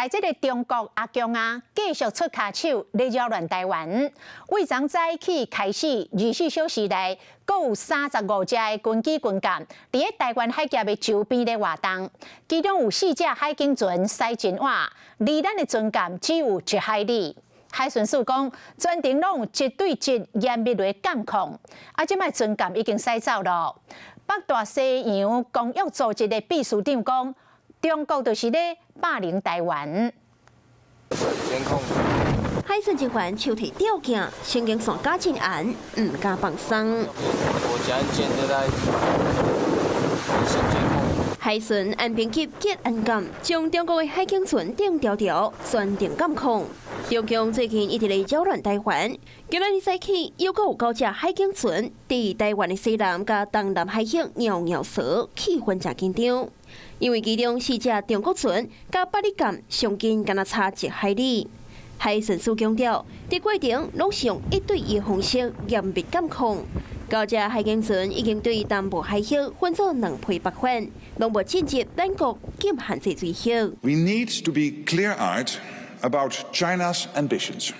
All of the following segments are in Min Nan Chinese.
來這个中國阿共啊，繼續出跤手咧擾亂台灣。對昨早起開始24小時內，閣有35隻的軍機軍艦佇咧台灣海峽的周邊咧活動，其中有四隻海警船駛真倚，離咱的船艦只有1海里。海巡署講，全程攏一對一嚴密來監控，啊，這擺船艦已經駛走囉。北大西洋公約組織的秘書長講，中國就是咧霸凌台灣。監控。海巡人員手提吊鏡，神經線咬真嚴，毋敢放鬆。我家監在監控。海巡按兵級吉安艦將中國的海警船釘牢牢，全程監控。中共最近一直咧擾亂台灣，今仔日早起又閣有九隻海警船佇台灣的西南佮東南海域搖搖趖，氣氛誠緊張。因為其中四隻中國船佮百里艦上近敢若差1海里。海巡署強調，佇過程攏是用一對一的方式嚴密監控。九隻海警船已經對東部海域分做兩批北返，攏無進入咱國禁限制水域。 We need to be clear-eyed about China's ambitions.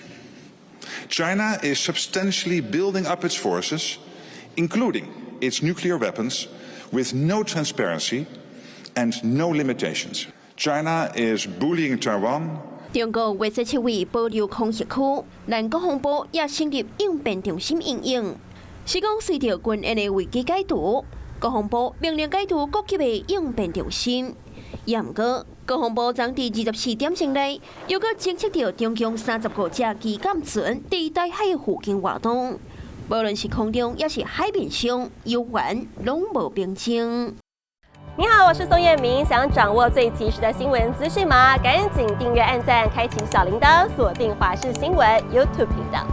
China is substantially building up its forces, including its nuclear weapons, with no transparency and no limitations. China is bullying Taiwan. 中國衛星七位保留空襲區，咱國防部也成立應變中心因應。是講隨著軍演的危機解除，國防部命令解除各級的應變中心。也毋過，國防部昨佇24點鐘內，又閣偵測著中共35隻機艦船佇台海附近活動，無論是空中抑是海面上，猶原攏無平靜。你好，我是宋燕明，想掌握最及時的新聞資訊嗎？趕緊訂閱、按讚、開啟小鈴鐺，鎖定華視新聞 YouTube 頻道。